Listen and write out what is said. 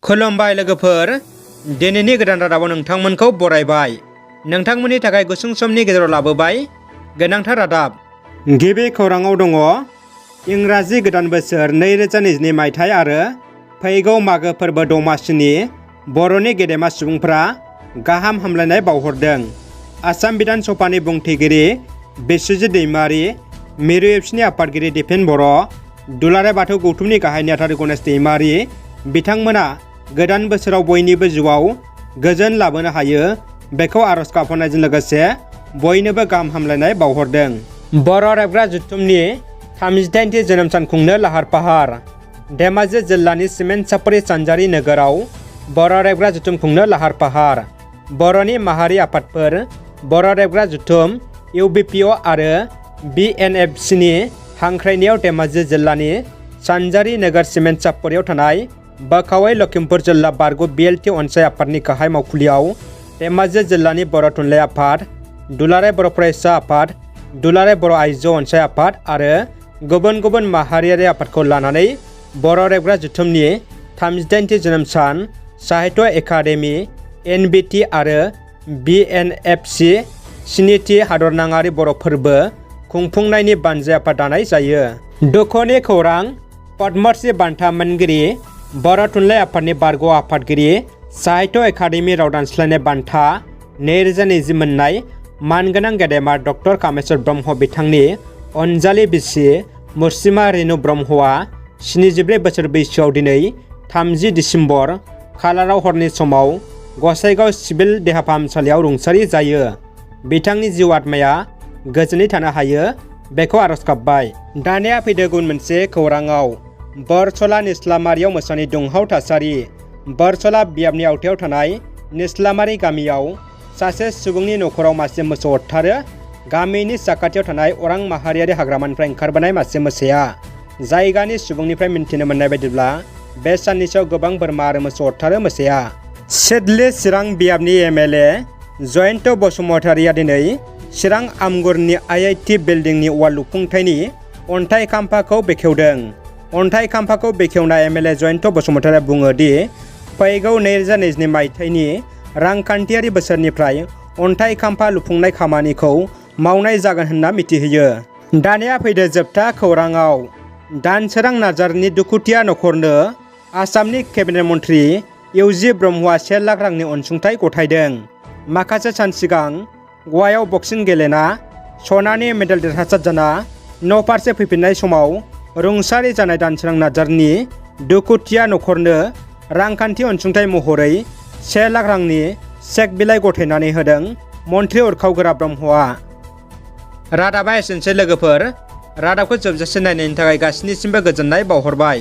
खुलुमबाय लोगोफोर, दिनैनि गोदान रादाबाव नोंथांमोनखौ बरायबाय। नोंथांमोननि थाखाय गुसुं समनि गेजेराव लाबोबाय गोनांथार रादाब। गिबि खौराङाव दङ इंराजि गोदान बोसोर 2022 मायथाइ आरो फैगौ मागो फोरबो दमासिनि बर'नि गेदेमा सुबुंफ्रा गाहाम हामलायनाय बावहरदों। आसाम बिधान सभानि बुंथिगिरि बिस्वजित दैमारी, मिरु एफसिनि आफादगिरि दिपेन बर', दुलाराय बाथौ गौथुमनि गाहाय नेहाथारि गणेश दैमारी बिथांमोना गोदान बोसोराव बयनिबो जिउआव गोजोन लाबोनो हायो बेखौ आरज गाबहरनायजों लोगोसे बयनोबो गाहाम हामलायनाय बावहरदों। बर' रायग्रा जुथुमनि 38थि जोनोम सान खुंनो लाहार फाहार। धेमाजि जिल्लानि सिमेन्ट सापरि सानजारि नोगोराव बर' रायग्रा जुथुम खुंनो लाहार फाहार। बर'नि माहारि आफादफोर बर' रायग्रा जुथुम, UBPO आरो BNFCनि हांख्रायनायाव धेमाजि जिल्लानि सानजारि नोगोर सिमेन्ट सापरियाव थानाय बाखावै लखिमपुर जिल्ला बारग' BLT अनसाय आफादनि गाहाय मावखुलियाव धेमाजि जिल्लानि बर' थुनलाइ आफाद, दुलाराय बर' फरायसा आफाद, दुलाराय बर' आइजो अनसाय आफाद आरो गुबुन गुबुन माहारियारि आफादखौ लानानै बर' रायग्रा जुथुमनि 38थि जोनोम सान, साहित्य एकाडेमि, NBT आरो BNFC 7थि हादरनाङारि बर' फोरबो खुंफुंनायनि बानजाय आफाद दानाय जायो। दुखुनि खौरां, पद्मश्री बान्था मोनगिरि बर' थुनलाइ आफादनि बारग' आफादगिरि, साहित्य एकाडेमि राव दानस्लायनाय बान्था 2020 मोननाय मानगोनां गेदेमा डक्टर कामेस्वर ब्रह्म बिथांनि अनजालि बिसि मुर्सिमा रेनु ब्रह्मआ 74 बोसोर बैसोआव दिनै 30 दिसेम्बर खालाराव हरनि समाव गसाइगाव सिभिल देहा फाहामसालियाव रुंसारि जायो। बिथांनि जिउ आत्माया गोजोनै थानो हायो बेखौ आरज गाबबाय। दानिया फैदो गुबुन मोनसे खौराङाव। बरसला निस्लामारियाव मोसानि दुंहाव थासारि। बरसला बियाबनि आवथायाव थानाय निस्लामारि गामियाव सासे सुबुंनि न'खराव मासे मोसौ अरथारो। गामिनि साखाथियाव थानाय अरां माहारियारि हाग्रामानिफ्राय ओंखारबोनाय मासे मोसाया। जायगानि सुबुंनिफ्राय मिन्थिनो मोननाय बायदिब्ला बे साननैसोआव गोबां बोरमा आरो मोसौ अरथारो मोसाया। सिडली चिरां बियाबनि MLA जयन्त बसुमतारिया दिनै चिरां आमगुरनि IIT बिल्डिंनि वाल लुफुंथायनि अन्थाइ खाम्फाखौ बेखेवदों। अन्थाइ खाम्फाखौ बेखेवना MLA जयन्त बसुमतारिया बुङो दि फैगौ 2022 मायथाइनि रांखान्थियारि बोसोरनिफ्राय अन्थाइ खाम्फा लुफुंनाय खामानिखौ मावनाय जागोन होनना मिथिहोयो। दानिया फैदो जोबथा खौराङाव। दानसोरां नार्जारिनि दुखुथिया नखरनो आसामनि केबिनेट मन्थ्रि UG ब्रह्मआ 1 लाख रांनि अनसुंथाइ गथायदों। माखासे सान सिगां गवायाव बक्सिं गेलेना सनानि मेडेल देरहासार जाना न'फारसे फैफिननाय समाव रुंसारि जानाय दानसोरां नार्जारिनि दुखुथिया नखरनो रांखान्थि अनसुंथाइ महरै 1 लाख रांनि चेक बिलाइ गथायनानै होदों मन्थ्रि उरखावगोरा ब्रह्मआ। रादाबा एसेनोसै लोगोफोर। रादाबखौ जोबजासिम नायनायनि थाखाय गासिनिसिमबो गोजोननाय बावहरबाय।